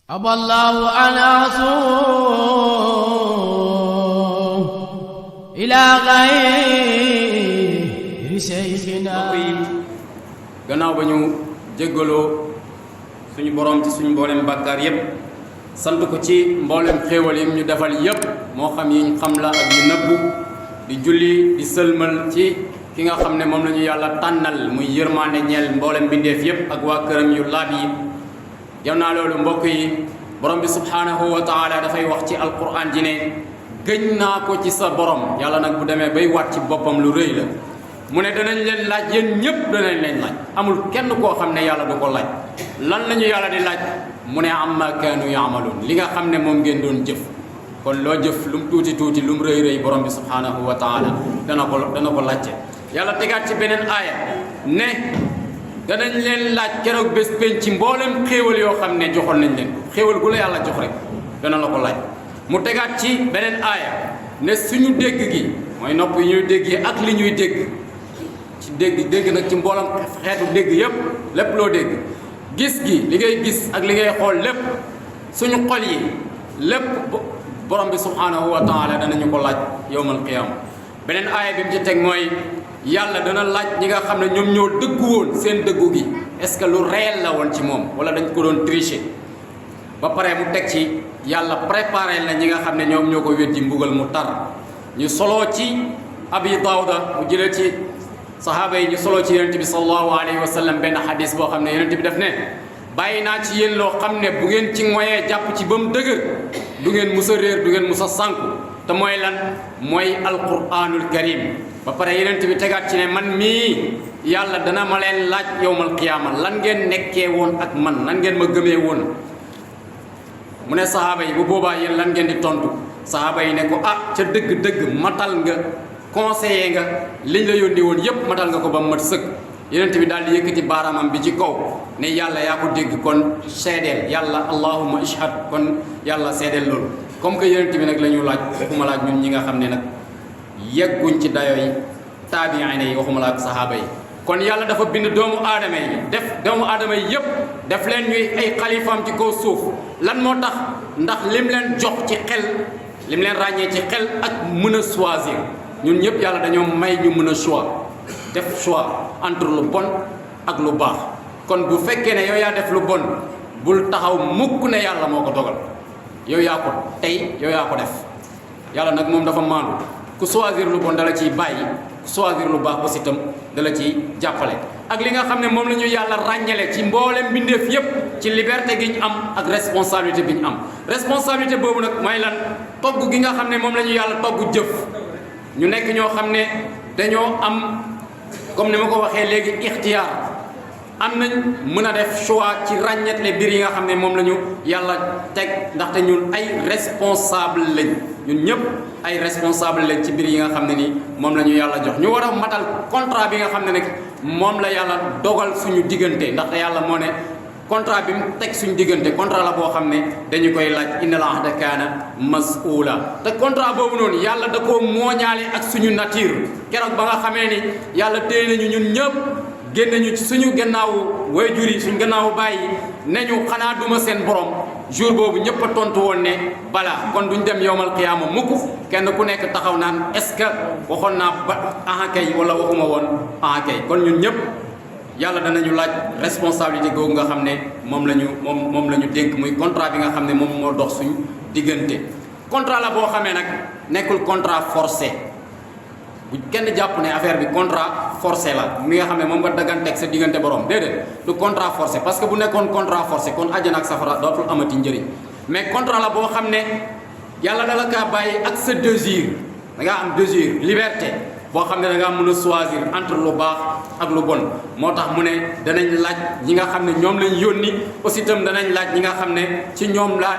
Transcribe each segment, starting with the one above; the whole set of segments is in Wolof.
أبى الله أن أصوم إلى غير شيخنا. gannaaw ba ñu jéggaloo suñu borom ci suñu mboolem bàkkaar yépp sant ko ci mboolem xéewal yi ñu defal yépp moo xam yi ñu xam la ak yu nëbbu di julli di sëlmal ci ki nga xam ne moom la ñu yàlla tànnal muy yërmaande ñeel mboolem bindeef yépp ak waa këram yu laab yi. gannaaw loolu mbokk yi borom bi subhaanahu wa taala dafay wax ci alquran ji ne gëñ naa ko ci sa borom. yàlla nag bu demee bay waat ci boppam lu rëy la mu ne danañ leen laaj yéen ñépp danañ leen laaj amul kenn koo xam ne yàlla du ko laaj. lan la ñu yàlla di laaj mu ne amma kaanu yaamaluun li nga xam ne moom ngeen doon jëf. kon loo jëf lu mu tuuti tuuti lu mu rëy rëy borom bi subhaanahu wa taala dana ko laajte. yàlla tegaat ci beneen aaya ne danañ leen laaj keroog bés penc ci mboolem xéewal yoo xam ne joxoon nañ leen xéewal gu la yàlla jox rek dana la ko laaj. mu tegaat ci beneen aaya ne suñu dégg gi mooy nopp yi ñuy dégg yi ak li ñuy dégg ci dégg nag ci mboolem xeetu dégg yépp lépp loo dégg. gis gi li ngay gis ak li ngay xool lépp suñu xol yi lépp borom bi subhaanahu wa taala danañu ko laaj yowmal qiyaama. beneen aaya bi mu ci teg mooy yàlla dana laaj ñi nga xam ne ñoom ñoo dëggu woon seen dëggu gi est-ce que lu réel la woon ci moom wala dañ ko doon tricher. ba pare mu teg ci yàlla préparé la ñi nga xam ne ñoom ñoo ko weddi mbugal mu tar. ñu soloo ci abi daawuda mu jëlee ci sahaaba yi ñu soloo ci yonent bi sallallahu alayhi wa sallam benn xadis boo xam ne yonent bi def ne bàyyi naa ci yéen loo xam ne bu ngeen ci ngoyee jàpp ci ba mu dëgër du ngeen mus a réer du ngeen mus a sànku te mooy lan mooy alquranul karim. ba pare yonent bi tegaat ci ne man mii yàlla dana ma leen laaj yowmal qiyaama lan ngeen nekkee woon ak man lan ngeen ma gëmee woon. mu ne sahaaba yi bu boobaa yéen lan ngeen di tontu sahaaba yi ne ko ah ca dëgg-dëgg matal nga conseiller nga liñ la yónni woon yépp matal nga ko ba mat sëkk. yonent bi daal di yëkkati baaraamam bi ci kaw ne yàlla yaa ko dégg kon seedeel yàlla allahumma ishhad kon yàlla seedeel loolu. comme que yonent bi nag la ñu laaj waxuma laaj ñun ñi nga xam ne nag yegguñ ci dayo yi taabiina yi waxuma la ak sahaaba yi. kon yàlla dafa bind doomu aadama yi def doomu aadama yi yépp def leen ñuy ay xalifaam ci kaw suuf. lan moo tax ndax lim leen jox ci xel lim leen ràññee ci xel ak mën a choisir ñun ñëpp yàlla dañoo may ñu mën a choix def choix entre lu bon ak lu baax. kon bu fekkee ne yow yaa def lu bon bul taxaw mukk ne yàlla moo ko dogal yow yaa ko tey yow yaa ko def. yàlla nag moom dafa maandu ku choisir lu bon dala ciy bàyyi ku choisir lu baax aussi itam dala ciy jàppale. ak li nga xam ne moom la ñu yàlla ràññale ci mboolem mbindeef yépp ci liberté gi ñu am ak responsabilité bi ñu am. responsabilité boobu nag mooy lan togg gi nga xam ne moom la ñu yàlla togg jëf ñu nekk ñoo xam ne dañoo am comme ni ma ko waxee léegi ixtiyaar am nañ mën a def choix ci ràññetle mbir yi nga xam ne moom la ñu yàlla teg ndaxte ñun ay responsable lañ ñun ñëpp ay responsable lañ ci mbir yi nga xam ne ni moom la ñu yàlla jox. ñu war a matal contrat bi nga xam ne nag moom la yàlla dogal suñu diggante ndaxte yàlla moo ne contrat bi mu teg suñu diggante contrat la boo xam ne dañu koy laaj innal ahda kaana mas'uula. te contrat boobu noonu yàlla da koo mooñaale ak suñu nature keroog ba nga xamee ni yàlla téye nañu ñun ñëpp génne ñu ci suñu gannaawu waajur yi suñu gannaawu bàyyi ne ñu xanaa duma seen borom jour boobu ñëpp a tontu woon ne balaa kon duñ dem yowmal qiyaama mukk kenn ku nekk taxaw naan est-ce que waxoon naa ba aha kay wala waxuma woon aha kay. kon ñun ñëpp yàlla danañu laaj responsabilité googu nga xam ne moom la ñu dénk muy contrat bi nga xam ne moom moo dox suñu diggante. contrat la boo xamee nag nekkul contrat forcé bu kenn jàpp ne affaire bi contrat forcé la mi nga xam ne moom nga dagganteeg sa diggante borom déedéet du contrat forcé parce que bu nekkoon contrat forcé kon àjjana ak safara dootul amati njëriñ. mais contrat la boo xam ne yàlla dala kaa bàyyi ak sa désir da ngaa am désir liberté boo xam ne da ngaa mën a choisir entre lu baax ak lu bon. moo tax mu ne danañ laaj ñi nga xam ne ñoom lañ yónni aussi itam danañ laaj ñi nga xam ne ci ñoom laa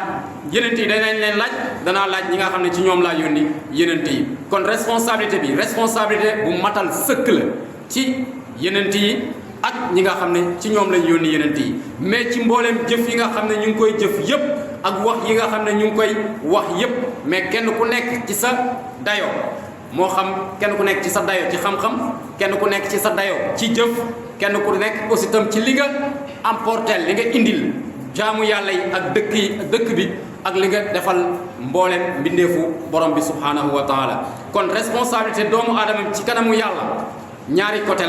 yenent yi danañ leen laaj danaa laaj ñi nga xam ne ci ñoom laa yónni yenent yi. kon responsabilité bi responsabilité bu matal sëkk la ci yenent yi ak ñi nga xam ne ci ñoom lañ yónni yenent yi. mais ci mbooleem jëf yi nga xam ne ñu ngi koy jëf yépp ak wax yi nga xam ne ñu ngi koy wax yépp mais kenn ku nekk ci sa dayo moo xam kenn ku nekk ci sa dayo ci xam-xam kenn ku nekk ci sa dayo ci jëf kenn ku nekk aussi itam ci li nga emporter li nga indil jaamu yàlla yi ak dëkk bi ak li nga defal mboolem mbindeefu borom bi subhanahu wa taala. kon responsabilité doomu aadama ci kanamu yàlla ñaari côté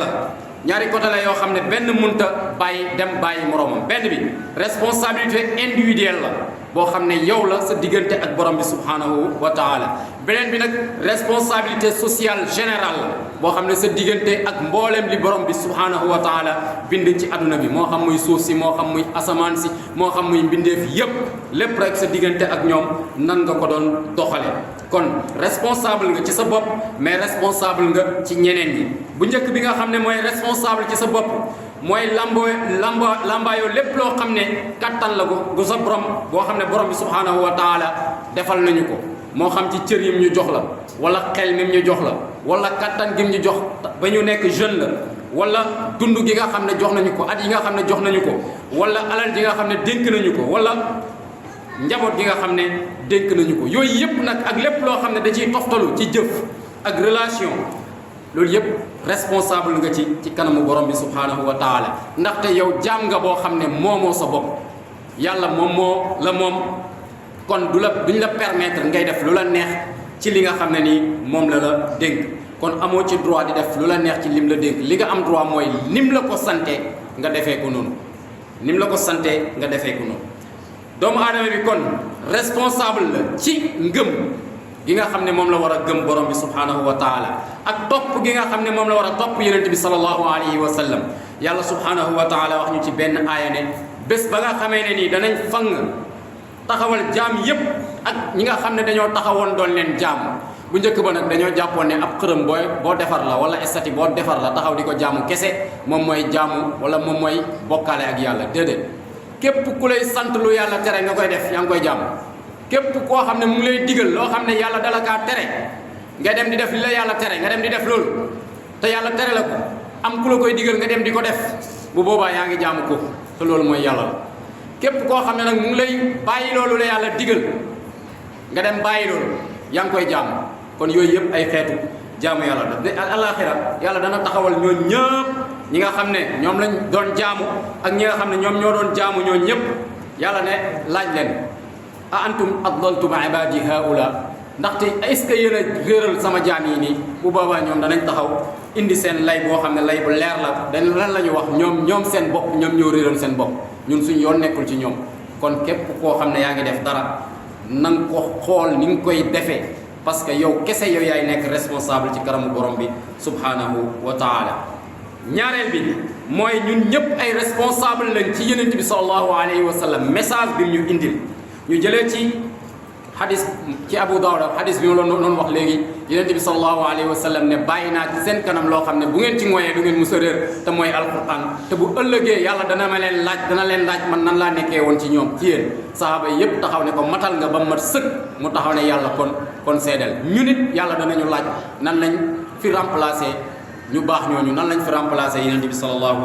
la yoo xam ne benn munta bàyyi moroomam. benn bi responsabilité individuelle la boo xam ne yow la sa diggante ak borom bi subhanahu wa taala. beneen bi nag responsabilité sociale générale la boo xam ne sa diggante ak mboolem li borom bi subhanahu wa taala bind ci àdduna bi moo xam muy suuf si moo xam muy asamaan si moo xam muy mbindeef yépp lépp rek sa diggante ak ñoom nan nga ko doon doxale. kon responsable nga ci sa bopp mais responsable nga ci ñeneen ñi. bu njëkk bi nga xam ne mooy responsable ci sa bopp mooy lambaayoo lépp loo xam ne kattan la gu sa borom boo xam ne borom bi subhanahu wa taala defal nañu ko moo xam ci cër yim ñu jox la wala xel mim ñu jox la wala kattan gim ñu jox ba ñu nekk jeune la wala dund gi nga xam ne jox nañu ko at yi nga xam ne jox nañu ko wala alal ji nga xam ne dénk nañu ko wala njaboot gi nga xam ne dénk nañu ko. yooyu yëpp nag ak lépp loo xam ne da ciy toftalu ci jëf ak relation loolu yëpp responsable nga ci kanamu borom bi subhanahu wa taala. ndaxte yow jaam nga boo xam ne moomoo sa bopp yàlla moom kon duñ la permettre ngay def lu la neex ci li nga xam ne nii moom la dénk. kon amoo ci droit di def lu la neex ci lim la dénk. li nga am droit mooy nim la ko sante nga defee ko noonu doomu aadama bi kon responsable la ci ngëm gi nga xam ne moom la war a gëm borom bi subhanahu wa taala ak topp gi nga xam ne moom la war a topp yonent bi sallallahu alayhi wa sallam. yàlla subhanahu wa taala wax ñu ci benn aaya ne bés ba nga xamee ne nii danañ fang taxawal jaam yépp ak ñi nga xam ne dañoo taxawoon doon leen jaam. bu njëkk ba nag dañoo jàppoon ne ab xërëm boo defar la wala estati boo defar la taxaw di ko jaamu kese moom mooy jaamu wala moom mooy bokkaale ak yàlla. déedéet képp ku lay sant lu yàlla tere nga koy def yaa ngi koy jaamu. képp koo xam ne mu ngi lay digal loo xam ne yàlla dala kaa tere nga dem di def li la yàlla tere nga dem di def loolu te yàlla tere la ko am ku la koy digal nga dem di ko def bu boobaa yaa ngi jaamu ko te loolu mooy yàlla la. képp koo xam ne nag mu ngi lay bàyyi loolu la yàlla digal nga dem bàyyi loolu yaa ngi koy jaamu. kon yooyu yëpp ay xeetu jaamu yàlla la de alaxira yàlla dana taxawal ñoo ñëpp ñi nga xam ne ñoom lañ doon jaamu ak ñi nga xam ne ñoom ñoo doon jaamu ñoo ñëpp yàlla ne laaj leen a antum adlaltum ibadi haula ndaxte est-ce que yéen a réeral sama jaam yi nii. bu boobaa ñoom danañ taxaw indi seen lay boo xam ne lay bu leer la dañ lan la ñu wax ñoom seen bopp ñoom ñoo réeral seen bopp ñun suñ yoon nekkul ci ñoom. kon képp koo xam ne yaa ngi def dara na nga ko xool ni nga koy defee parce que yow kese yow yaay nekk responsable ci kanamu borom bi subhanahu wa taala. ñaareel bi mooy ñun ñëpp ay responsable lañ ci yonent bi sallallahu alayhi wa sallam message bi ñu indil. ñu jëlee ci hadis ci Abu Dawud hadis bi ma doon wax léegi yonent bi sallallahu alayhi wa sallam ne bàyyi naa ci seen kanam loo xam ne bu ngeen ci ngoyee du ngeen mës a réer te mooy alquran te bu ëllëgee yàlla dana leen laaj man nan laa nekkee woon ci ñoom ci yéen sahaaba yépp taxaw ne ko matal nga ba mat sëkk mu taxaw ne yàlla kon seedeel ñu nit yàlla danañu laaj nan lañ fi remplacer ñu baax ñooñu nan lañ fi remplacer yonent bi sallallahu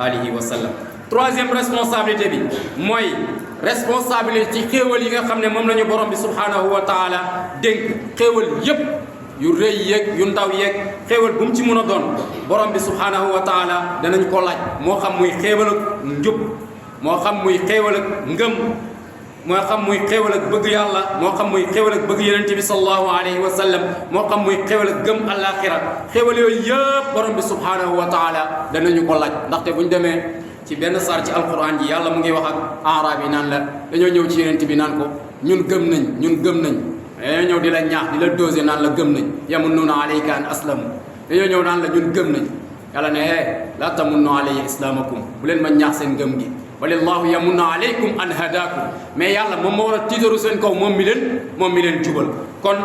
alayhi wa sallam. troisième responsabilité bi mooy responsabilité ci xéewal yi nga xam ne moom la ñu borom bi subhanahu wa taala dénk. xéewal yépp yu rëy yeeg yu ndaw yeeg xéewal bu mu ci mën a doon borom bi subhanahu wa taala danañ ko laaj moo xam muy xéewal ak njub moo xam muy xéewal ak ngëm moo xam muy xéewal ak bëgg yàlla moo xam muy xéewal ak bëgg yonent bi sallallahu alayhi wa sallam moo xam muy xéewal ak gëm alaxira xéewal yooyu yëpp borom bi subhanahu wa taala danañu ko laaj. ndaxte buñ demee ci benn saar ci alquran ji yàlla mu ngi wax ak arab yi naan la dañoo ñëw ci yonent bi naan ko ñun gëm nañ dañoo ñëw di la ñaax di la doser naan la gëm nañ yamunnuuna alayka an aslamu dañoo ñëw naan la ñun gëm nañ yàlla ne la tamunnu alayya islamakum bu leen ma ñaax seen gëm gi walillahu yamunnu alaykum an hadakum mais yàlla moom moo war a tiitaru seen kaw moom mi leen jubal. kon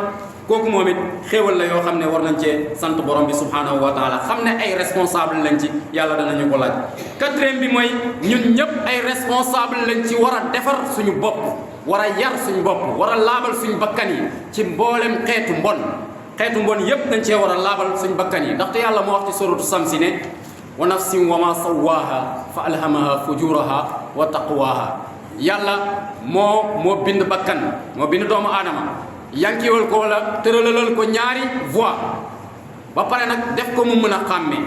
kooku moom it xéewal la yoo xam ne war nañ cee sant borom bi subhanahu wa taala xam ne ay responsable lañ ci yàlla danañu ko laaj. quatrième bi mooy ñun ñëpp ay responsable lañ ci war a defar suñu bopp war a yar suñu bopp war a laabal suñu bakkan yi ci mboolem xeetu mbon yépp dañ cee war a laabal suñu bakkan yi. ndaxte yàlla moo wax ci suratu samsi ne wa nafsin wa ma sawwaha fa alhamaha fujuraha wa taqwaha. yàlla moo bind bakkan moo bind doomu aadama yankiwal ko wala tëralalal ko ñaari voie ba pare nag def ko mu mën a xàmmee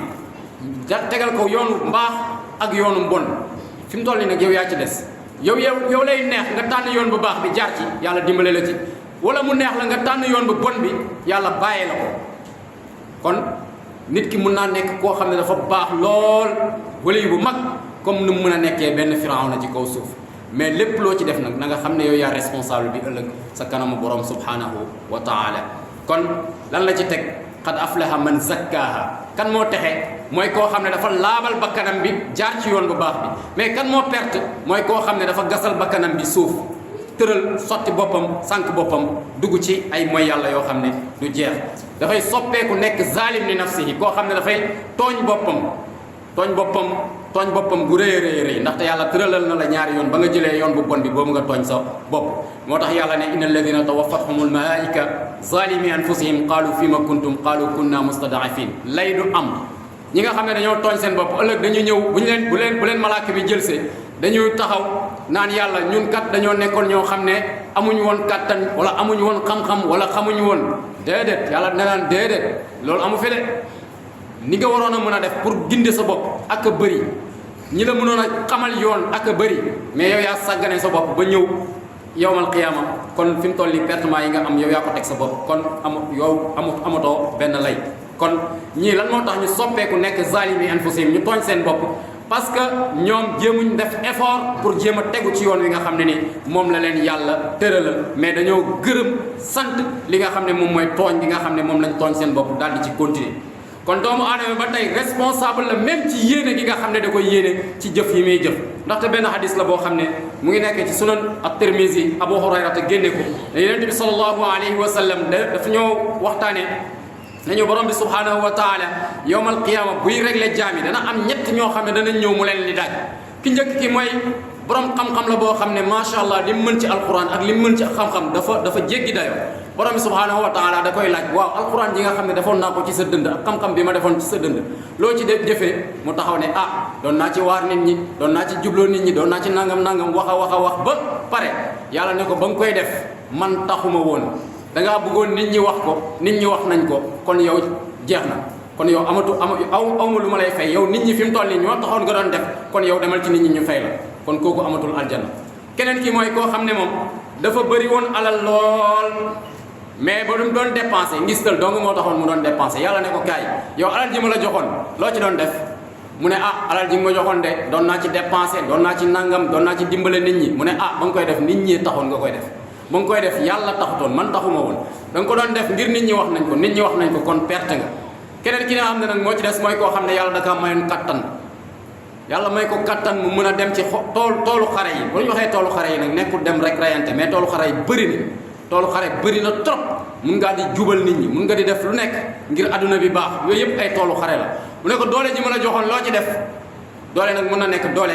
tegal ko yoonu mbaax ak yoonu mbon fi mu toll nii nag yow yaa ci des yow lay neex nga tànn yoon bu baax bi jaar ci yàlla dimbale la ci wala mu neex la nga tànn yoon bu bon bi yàlla bàyyee la ko kon nit ki mun naa nekk koo xam ne dafa baax lool wali bu mag comme ni mu mën a nekkee benn Firawna ci kaw suuf mais lépp loo ci def nag na nga xam ne yow yaa responsable bi ëllëg sa kanamu borom subhanahu wa taala kon lan la ci teg qad aflaha man zakkaaha kan moo texe mooy koo xam ne dafa laabal bakkanam bi jaar ci yoon bu baax bi mais kan moo perte mooy koo xam ne dafa gasal bakkanam bi suuf tëral sotti boppam sànq boppam dugg ci ay mooy yàlla yoo xam ne du jeex dafay soppeeku nekk zalim li nafsihi koo xam ne dafay tooñ boppam gu rëy rëy ndaxte yàlla tëralal na la ñaari yoon ba nga jëlee yoon bu bon bi boobu nga tooñ sa bopp moo tax yàlla ne inna alladina tawafathumul malaika zalimi anfusihim qaalu fima kuntum qaalu kunna mustadafin lay du am ñi nga xam ne dañoo tooñ seen bopp ëllëg dañu ñëw bu leen malaaka bi jëlsee dañuy taxaw naan yàlla ñun kat dañoo nekkoon ñoo xam ne amuñu woon kattan wala amuñu woon xam-xam wala xamuñu woon déedéet yàlla ne naan déedéet loolu amu fi de ni nga waroon a mën a def pour ginde sa bopp ak a bëri ñi la mënoon a xamal yoon ak a bëri mais yow yaa sàggane sa bopp ba ñëw yowmal qiyaama kon fi mu toll nii pertement yi nga am yow yaa ko teg sa bopp kon amatoo benn lay kon ñii lan moo tax ñu soppeeku nekk zalimi anfusihim ñu tooñ seen bopp parce que ñoom jéemuñ def effort pour jéem a tegu ci yoon wi nga xam ne ni moom la leen yàlla tëralal mais dañoo gërëm sant li nga xam ne moom mooy tooñ bi nga xam ne moom lañ tooñ seen bopp daal di ci continuer kon doomu aadama ba tey responsable la même ci yéene gi nga xam ne da koy yéene ci jëf yi muy jëf ndaxte benn hadis la boo xam ne mu ngi nekk ci sunan at-Tirmizi Abu Hurayra te génne ko ne Yonent bi sallallahu alayhi wa sallam dafa ñoo waxtaane nañu borom bi subhanahu wa taala yowmal qiyaama buy réglé jaam yi dana am ñett ñoo xam ne danañ ñëw mu leen di daaj ki njëkk ki mooy borom xam-xam la boo xam ne macha allah li mu mën ci alquran ak li mu mën ci xam-xam dafa jéggi dayo borom bi subhanahu wa taala da koy laaj waaw alquran ji nga xam ne defoon naa ko ci sa dënd ak xam-xam bi ma defoon ci sa dënd loo ci def jëfee mu taxaw ne doon naa ci waar nit ñi doon naa ci jubloo nit ñi doon naa ci nangam wax a wax ba pare yàlla ne ko ba nga koy def man taxuma woon dangaa bëggoon nit ñi wax ko nit ñi wax nañ ko kon yow jeex na kon yow awma lu ma lay fay yow nit ñi fi mu toll nii ñoo taxoon nga doon def kon yow demal ci nit ñi ñu fay la kon kooku amatul aljanna keneen ki mooy koo xam ne moom dafa bëri woon alal lool mais ba du doon dépensé ngistal dong moo taxoon mu doon dépensé yàlla ne ko kaay yow alal ji ma la joxoon loo ci doon def mu ne alal ji ma joxoon de doon naa ci dépensé doon naa ci nangam doon naa ci dimbale nit ñi mu ne ba nga koy def nit ñi taxoon nga koy def ba nga koy def yàlla taxutoon man taxuma woon da nga ko doon def ngir nit ñi wax nañ ko kon perte nga keneen ki nga xam ne nag moo ci des mooy koo xam ne yàlla da kaa mayoon kattan yàlla may ko kattan mu mën a dem ci toolu xare yi bu ñu waxee toolu xare yi nag nekkul dem rek rayante mais toolu xare yi bëri na toolu xare bëri na trop mun ngaa di jubal nit ñi mun nga di def lu nekk ngir adduna bi baax yooyu yëpp ay toolu xare la mu ne ko doole ji mën a joxoon loo ci def doole nag mun na nekk doole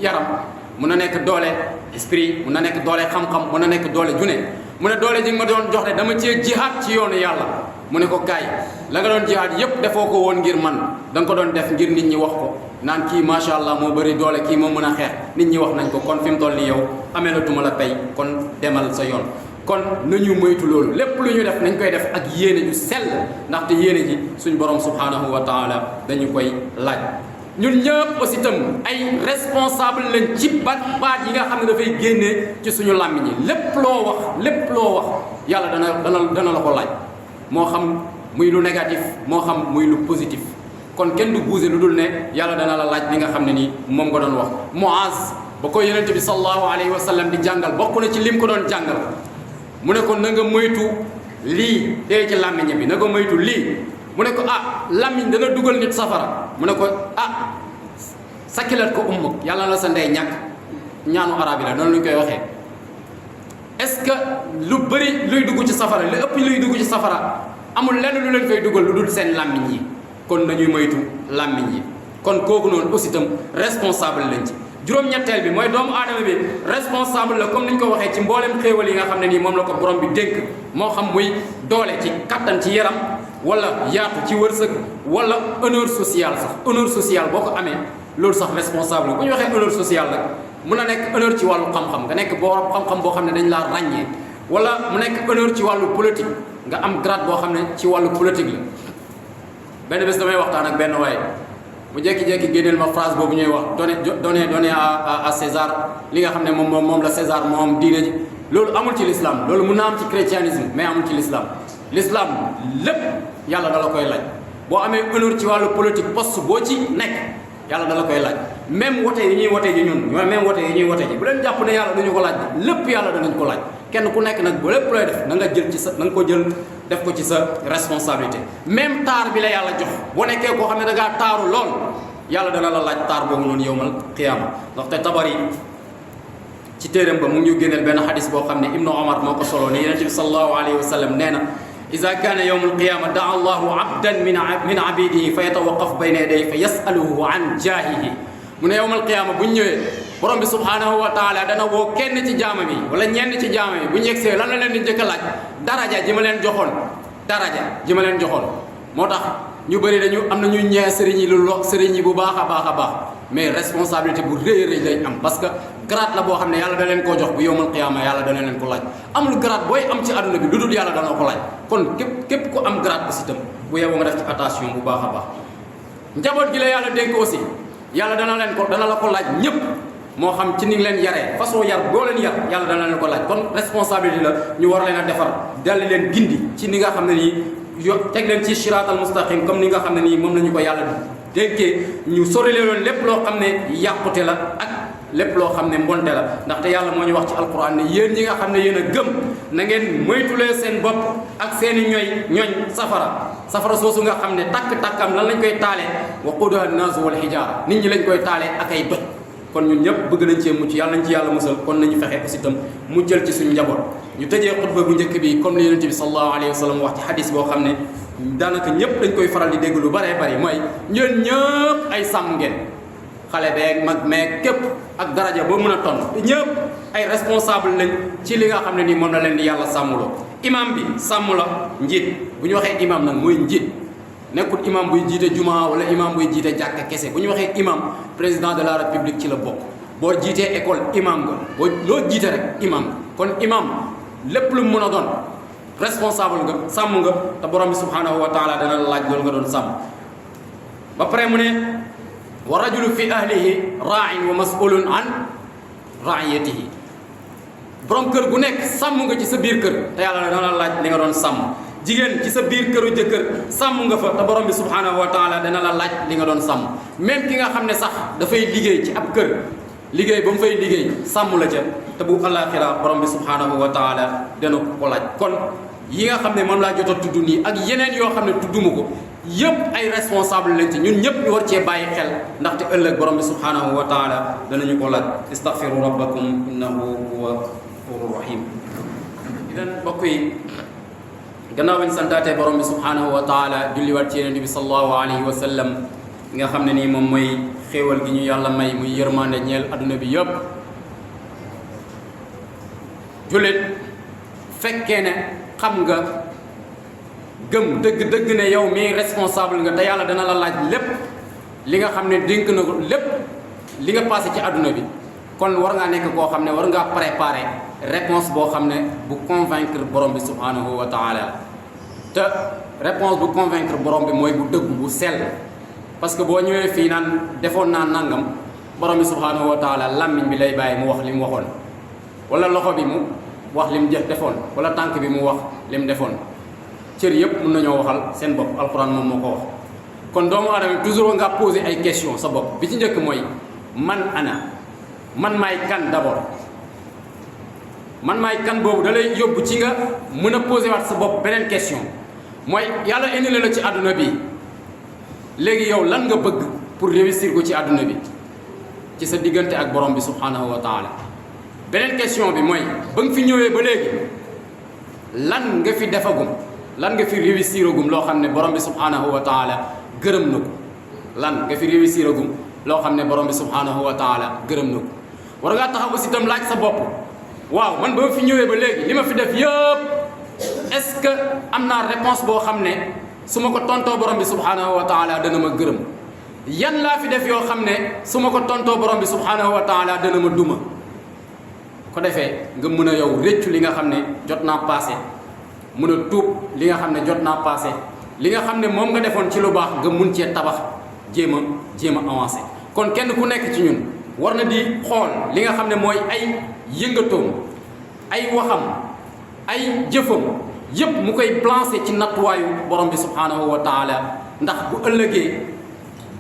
yaram mun na nekk doole esprit mun na nekk doole xam-xam mun na nekk doole june mu ne doole ji nga ma doon jox de dama cee jihaat ci yoonu yàlla mu ne ko kaay la nga doon jihaat yépp defoo ko woon ngir man da nga ko doon def ngir nit ñi wax ko naan kii macha allah moo bëri doole kii moo mën a xeex nit ñi wax nañ ko kon fi mu toll nii yow amee la tuma la pay kon demal sa yoon kon nañu moytu loolu lépp lu ñu def nañ koy def ak yéene ju sell ndaxte yéene ji suñ borom subhanahu wa taala dañu koy laaj ñun ñëpp aussi itam ay responsable lañ ci baat yi nga xam ne dafay génnee ci suñu làmmiñ yi lépp loo wax yàlla dana la ko laaj moo xam muy lu négatif moo xam muy lu positif kon kenn du bouger lu dul ne yàlla dana la laaj li nga xam ne nii moom nga doon wax Muaz ba ko yonent bi sallallahu alayhi wa sallam di jàngal bokk na ci lim ko doon jàngal mu ne ko na nga moytu lii tey ci làmmiñ bi na nga moytu lii mu ne ko làmmiñ dana dugal nit safara mu ne ko sakilat ko ummuk yàlla la sa ndey ñàkk ñaanu arab yi la noonu lañ koy waxee est-ce que lu bëri luy dugg ci safara li ëpp luy dugg ci safara amul lenn lu leen fay dugal lu dul seen làmmiñ yi kon nañuy moytu làmmiñ yi kon kooku noonu aussi itam responsable lañ ci juróom-ñetteel bi mooy doomu aadama bi responsable la comme ni ñu ko waxee ci mboolem xéewal yi nga xam ne nii moom la ko borom bi dénk moo xam muy doole ci kattan ci yaram wala yaatu ci wërsëg wala honneur social sax honneur social boo ko amee loolu sax responsable bu ñu waxee honneur social nag mun na nekk honneur ci wàllu xam-xam nga nekk borom xam-xam boo xam ne dañ laa ràññee wala mu nekk honneur ci wàllu politique nga am grade boo xam ne ci wàllu politique la benn bés damay waxtaan ak benn waaye mu jékki-jékki génneel ma phrase boobu ñuy wax donner à César li nga xam ne moom la César moom diine ji loolu amul ci l'islam loolu mun na am ci chrétianisme mais amul ci l'islam l'islam lépp yàlla da la koy laaj boo amee honneur ci wàllu politique poste boo ci nekk yàlla da la koy laaj même wote yi ñuy wote ji ñun même wote yi ñuy wote ji bu leen jàpp ne yàlla duñu ko laaj lépp yàlla danañ ko laaj kenn ku nekk nag ba lépp looy def na nga jël ci sa na nga ko jël def ko ci sa responsabilité même taar bi la yàlla jox boo nekkee koo xam ne da ngaa taaru lool yàlla dana la laaj taar boobu noonu yowmal qiyaama ndaxte Tabari ci téeram ba mu ngi ñu génneel benn xadis boo xam ne Ibnu Omar moo ko soloo ne Yonent bi sallallahu alayhi wa sallam nee na ida kaana yowmu alqiyama daa allahu abdan min abidihi fa yatawaqaf bayna yadayhi fa yasaluhu an jaahihi mu ne yowmu alqiyama bu ñu ñëwee borom bi subhanahu wa taala dana woo kenn ci jaamam yi wala ñenn ci jaamam yi bu ñu yegsee lan la leen di njëkk a laaj daraja ji ma leen joxoon moo tax ñu bëri dañu am na ñuy ñee sëriñ yi lu lo sëriñ yi bu baax a baax mais responsabilité bu rëy rëy lañ am parce que grade la boo xam ne yàlla da leen koo jox bu yowmal qiyaama yàlla dana leen ko laaj amul grade booy am ci àdduna bi lu dul yàlla dana ko laaj kon képp ku am grade aussi itam bu yeboo nga def ci attention bu baax a baax njaboot gi la yàlla dénk aussi yàlla dana la ko laaj ñëpp moo xam ci ni nga leen yaree façon yar boo leen yar yàlla dana leen ko laaj kon responsabilité la ñu war leen a defar daldi leen gindi ci ni nga xam ne nii teg leen ci siraatal mustaqim comme ni nga xam ne nii moom la ñu ko yàlla dénkee ñu sori leen lépp loo xam ne yàqute la ak lépp loo xam ne mbonte la ndaxte yàlla moo ñu wax ci alquran ne yéen ñi nga xam ne yéen a gëm na ngeen moytulee seen bopp ak seen i ñooñ safara soosu nga xam ne takk-takkam lan lañ koy taalee wa quduha an-naasu wal hijaara nit ñi lañ koy taalee ak ay doj kon ñun ñëpp bëgg nañ cee mucc yàlla nañ ci yàlla musal kon nañu fexe aussi itam muccal ci suñu njaboot ñu tëjee xutba bu njëkk bi comme li yonent bi sallallahu alayhi wa sallam wax ci xadis boo xam ne daanaka ñëpp dañ koy faral di dégg lu bëree bëri mooy ñeen ñëpp ay sàmm ngeen xale beeg mag meeg képp ak daraja boo mën a tonn ñëpp ay responsable lañ ci li nga xam ne nii moom la leen di yàlla sàmmuloo imam bi sàmm la njiit bu ñu waxee imam nag mooy njiit nekkul imam buy jiite juma wala imam buy jiite jàkka kese bu ñu waxee imam président de la république ci la bokk boo jiitee école imam nga boo loo jiite rek imam kon imam lépp lu mu mën a doon responsable nga sàmm nga te borom bi subhanahu wa taala dana la laaj loolu nga doon sàmm ba pare mu ne wa rajulu fi ahlihi ra'in wa mas'ulun an ra'iyatihi borom kër gu nekk sàmm nga ci sa biir kër te yàlla dana la laaj li nga doon sàmm jigéen ci sa biir këru jëkkër sàmm nga fa te borom bi subhanahu wa taala dana la laaj li nga doon sàmm même ki nga xam ne sax dafay liggéey ci ab kër liggéey ba mu fay liggéey sàmm la ca te bu àllaaxira borom bi subhanahu wa taala dana ko laaj kon yi nga xam ne moom laa jot a tudd nii ak yeneen yoo xam ne tudduma ko yëpp ay responsable lañ ci ñun ñëpp ñu war cee bàyyi xel ndaxte ëllëg borom bi subhanahu wa taala danañu ko laaj istaghfiru rabbakum innahu huwa ghafurur rahim idan mbokk yi gannaaw bañ santaatee borom bi subhanahu wa taala julliwaat ci yonent bi sallallahu alayhi wa sallam nga xam ne nii moom mooy xéewal gi ñu yàlla may muy yërmande ñeel adduna bi yëpp jullit fekkee ne xam nga gëm dëgg ne yow mii responsable nga te yàlla dana la laaj lépp li nga xam ne dénk na ko lépp li nga passé ci adduna bi kon war ngaa nekk koo xam ne war ngaa préparer réponse boo xam ne bu convaincre borom bi subhanahu wa taala te réponse bu convaincre borom bi mooy bu dëgg bu sell parce que boo ñëwee fii naan defoon naa nangam borom bi subhanahu wa taala làmmiñ bi lay bàyyi mu wax li mu waxoon wala loxo bi mu wax li mu defoon wala tànk bi mu wax li mu defoon cër yëpp mën nañoo waxal seen bopp alquran moom moo ko wax kon doomu aadama toujours nga poser ay question sa bopp bi ci njëkk mooy man maay kan d'abord man maay kan boobu da lay yóbbu ci nga mën a poser waat sa bopp beneen question mooy yàlla indi la ci àdduna bi léegi yow lan nga bëgg pour réussir ko ci àdduna bi ci sa diggante ak borom bi subhanahu wa taala beneen question bi mooy ba nga fi ñëwee ba léegi lan nga fi defagum lan nga fi réussiragum loo xam ne borom bi subhanahu wa taala gërëm na ko lan nga fi réussiragum loo xam ne borom bi subhanahu wa taala gërëm na ko war ngaa taxaw aussi itam laaj sa bopp waaw man ba ma fi ñëwee ba léegi li ma fi def yëpp est-ce que am naa réponse boo xam ne su ma ko tontoo borom bi subhanahu wa taala dana ma gërëm yan laa fi def yoo xam ne su ma ko tontoo borom bi subhanahu wa taala dana ma duma ko defee nga mën a yow réccu li nga xam ne jot naa passé mën a tuub li nga xam ne jot naa passé li nga xam ne moom nga defoon ci lu baax nga mun cee tabax jéem a avancé. kon kenn ku nekk ci ñun war na di xool li nga xam ne mooy ay yëngatoom ay waxam ay jëfam yépp mu koy plancé ci nattuwaayu borom bi subhanahu wa taala ndax bu ëllëgee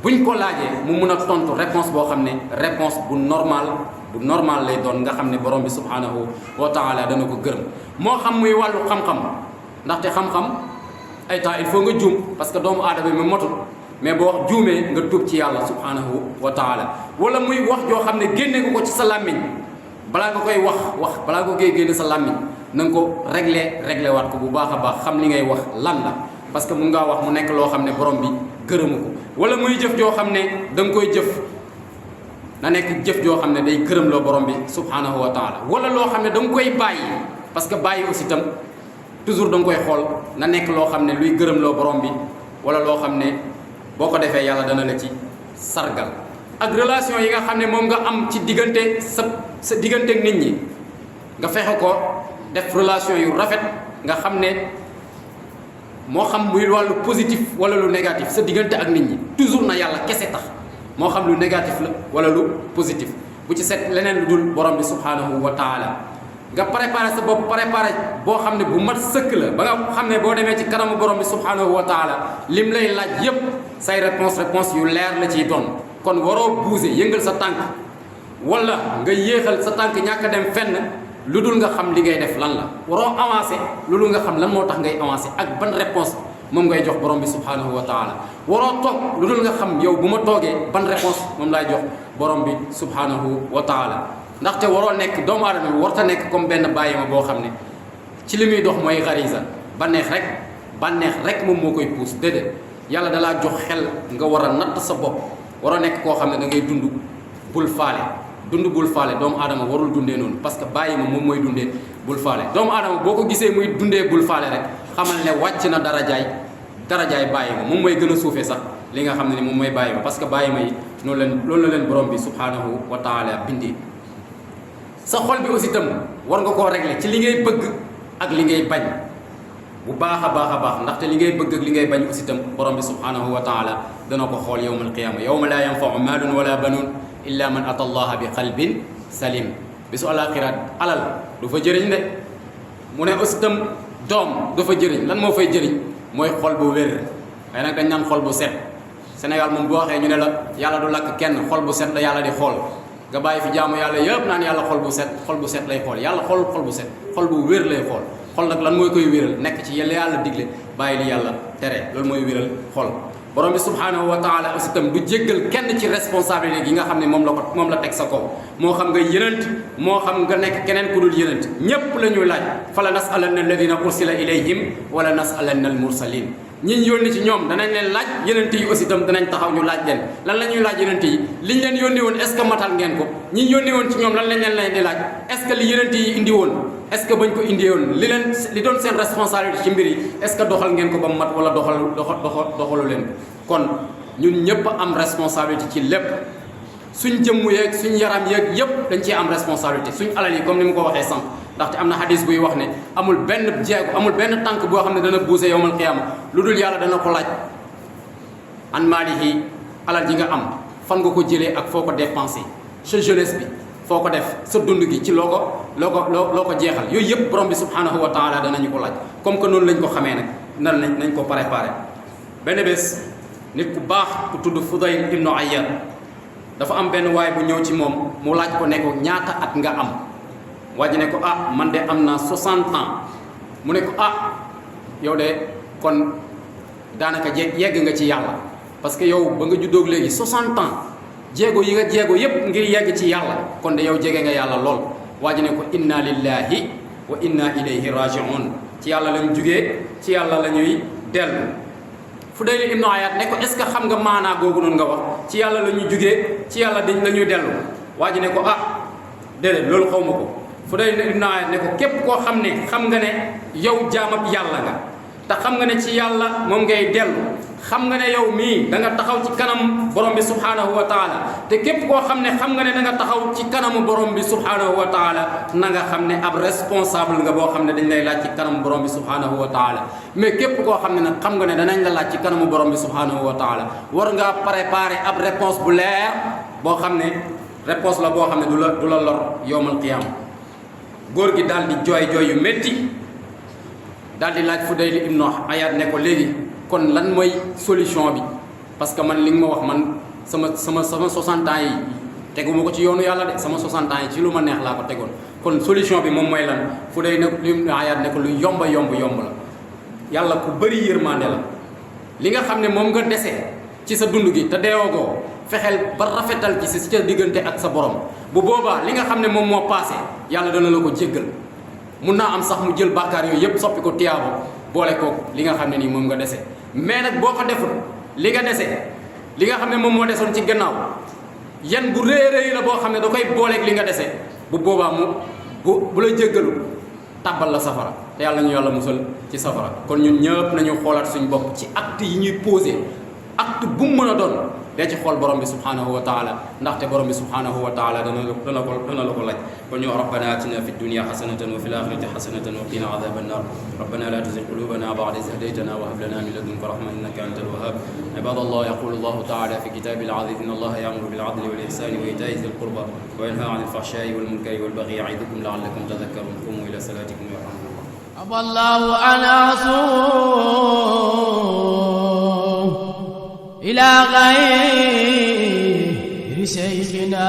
buñ ko laajee mu mun a tontu réponse boo xam ne réponse bu normal lay doon nga xam ne borom bi subhanahu wa taala dana ko gërëm moo xam muy wàllu xam-xam ndaxte xam-xam ay temps il faut nga juum parce que doomu aadama mi motul mais boo wax juumee nga tuub ci yàlla subhanahu wa taala wala muy wax joo xam ne génne nga ko ci sa làmmiñ balaa nga koy wax balaa nga koy génne sa làmmiñ na nga ko réglé waat ko bu baax a baax xam li ngay wax lan la parce que mun ngaa wax mu nekk loo xam ne borom bi gërëmu ko wala muy jëf joo xam ne da nga koy jëf na nekk jëf joo xam ne day gërëm loo borom bi subhanahu wa taala wala loo xam ne da nga koy bàyyi parce que bàyyi aussi tam toujours da nga koy xool na nekk loo xam ne luy gërëm loo borom bi wala loo xam ne boo ko defee yàlla dana la ci sargal ak relation yi nga xam ne moom nga am ci diggante sa diggante ak nit ñi nga fexe ko def relation yu rafet nga xam ne moo xam muy wàllu positif wala lu négatif sa diggante ak nit ñi toujours na yàlla kese tax moo xam lu négatif la wala lu positif bu ci set leneen lu dul borom bi subhanahu wa taala nga préparé sa bopp préparé boo xam ne bu mat sëkk la ba nga xam ne boo demee ci kanamu borom bi subhanahu wa taala lim lay laaj yépp say réponse yu leer la ciy doon kon waroo bouger yëngal sa tànk wala nga yéexal sa tànk ñàkk a dem fenn lu dul nga xam li ngay def lan la waroo avancé lu dul nga xam lan moo tax ngay avancé ak ban réponse moom ngay jox borom bi subhanahu wa taala waroo toog lu dul nga xam yow bu ma toogee ban réponse moom laay jox borom bi subhanahu wa taala ndaxte waroo nekk doomu aadama bi warta nekk comme benn bàyyi ma boo xam ne ci li muy dox mooy xarisa bànneex rek moom moo koy puus déedéet yàlla dalaa jox xel nga war a natt sa bopp waroo nekk koo xam ne da ngay dund bul faale doomu aadama warul dundee noonu parce que bàyyi ma moom mooy dundee bul faale doomu aadama boo ko gisee muy dundee bul faale rek xamal ne wàcc na darajaay bàyyi ma moom mooy gën a suufee sax li nga xam ne ni moom mooy bàyyi ma parce que bàyyi ma yi loolu la leen borom bi subhanahu wa taala bindee sa xol bi aussi itam war nga koo régler ci li ngay bëgg ak li ngay bañ bu baax a baax ndaxte li ngay bëgg ak li ngay bañ aussi itam borom bi subhanahu wa taala dana ko xool yawmal qiyaama yawma laa yanfau maalun wala banuun illa man ata allaha bi qalbin salim bisu alaxira alal du fa jëriñ de mu ne aussi itam doom du fa jëriñ lan moo fay jëriñ mooy xol bu wér waaye nag dañ naan xol bu set Sénégal moom bu waxee ñu ne la yàlla du lakk kenn xol bu set la yàlla di xool nga bàyyi fi jaamu yàlla yëpp naan yàlla xol bu set lay xool yàlla xol bu set xol bu wér lay xool xol nag lan mooy koy wéral nekk ci yàlla digle bàyyi li yàlla tere loolu mooy wéral xol borom bi subhanahu wa taala aussi itam du jéggal kenn ci responsabilité gi nga xam ne moom la teg sa kaw moo xam nga yenent moo xam nga nekk keneen ku dul yenent ñépp la ñuy laaj fala nasalanna alladina ursila ilayhim wala nasalanna al mursalin ñi ñu yónni ci ñoom danañ leen laaj yenent yi aussi itam danañ taxaw ñu laaj leen lan la ñuy laaj yenent yi liñ leen yónni woon est ce que matal ngeen ko ñi ñu yónni woon ci ñoom lan lañ leen di laaj est ce que li yenent yi indi woon est ce que bañ ko indi woon li doon seen responsabilité ci mbir yi est ce que doxal ngeen ko ba mu mat wala doxalu leen kon ñun ñëpp am responsabilité ci lépp suñ jëmm yeeg suñ yaram yeeg yëpp dañ ciy am responsabilité suñ alal yi comme ni mu ko waxee sànq ndaxte am na hadis buy wax ne amul benn jeego amul benn tànk boo xam ne dana buuse yowmal qiyaama lu dul yàlla dana ko laaj an maalihi alal ji nga am fan nga ko jëlee ak foo ko dépensé sa jeunesse bi foo ko def sa dund gi ci loo ko jeexal yooyu yëpp borom bi subhanahu wa taala danañu ko laaj comme que noonu lañ ko xamee nag nañ ko préparé benn bés nit ku baax ku tudd Fudayl ibnu Ayyad dafa am benn waay bu ñëw ci moom mu laaj ko ne ko ñaata at nga am waa ji ne ko man de am naa 60 ans mu ne ko yow de kon daanaka yegg nga ci yàlla parce que yow ba nga juddoog léegi 60 ans jéego yi nga jéego yépp ngir yegg ci yàlla kon de yow jege nga yàlla lool waa ji ne ko inna lillahi wa inna ilayhi raji'un ci yàlla lañ jugee ci yàlla la ñuy dellu Fudayl ibnu Ayyad ne ko est ce que xam nga maanaa googu noonu nga wax ci yàlla la ñuy jugee ci yàlla la ñuy dellu waa ji ne ko déedéet loolu xaw ma ko Fudayl ibnu Ayyad ne ko képp koo xam nga ne yow jaamab yàlla nga te xam nga ne ci yàlla moom ngay dellu xam nga ne yow mii da nga taxaw ci kanam borom bi subhanahu wa taala te képp koo xam ne xam nga ne da nga taxaw ci kanamu borom bi subhanahu wa taala na nga xam ne ab responsable nga boo xam ne dañ lay laaj ci kanamu borom bi subhanahu wa taala mais képp koo xam ne nag xam nga ne danañ la laaj ci kanamu borom bi subhanahu wa taala war ngaa préparer ab réponse bu leer boo xam ne réponse la boo xam ne du la lor yowmal qiyaama góor gi daal di jooy yu métti daal di laaj Fudayl ibnu Iyaad ne ko léegi kon lan mooy solution bi parce que man li nga ma wax man sama 60 ans yi teguma ko ci yoonu yàlla de sama 60 ans yi ci lu ma neex laa ko tegoon kon solution bi moom mooy lan Fudayl ibnu Iyaad ne ko lu yomb la yàlla ku bëri yërmande la li nga xam ne moom nga dese ci sa dund gi te deewagoo fexeel ba rafetal ci sa diggante ak sa borom bu boobaa li nga xam ne moom moo passé yàlla dana la ko jéggal mun naa am sax mu jël bàkkaar yooyu yëpp soppi ko tiyaabo boole ko li nga xam ne nii moom nga dese mais nag boo ko deful li nga dese li nga xam ne moom moo desoon ci gannaaw yan bu rëy la boo xam ne da koy booleeg li nga dese bu boobaa bu la jéggalu tàbbal la safara te yàlla ñu yàlla musal ci safara kon ñun ñëpp nañu xoolaat suñ bopp ci acte yi ñuy posé acte bu mu mën a doon dee ci xool borom bi subhanahu wa taala ndaxte borom bi subhanahu wa taala dana la ko laaj kon ñu rabbana atina fi dunya hasanatan wa fil akhirati hasanatan wa qina adhaban nar rabbana la tuzigh qulubana ba'da idh hadaytana wa hab lana min ladunka rahmatan innaka antal wahhab ibadallah yaqulu Allah ta'ala fi kitabil aziz inna Allah ya'muru bil 'adli wal ihsani wa ita'i dhil qurba wa yanha 'anil fahsha'i wal munkari wal baghi ya'idukum la'allakum tadhakkarun qumu ila salatikum yarhamkum الله أنا إلى غير شيخنا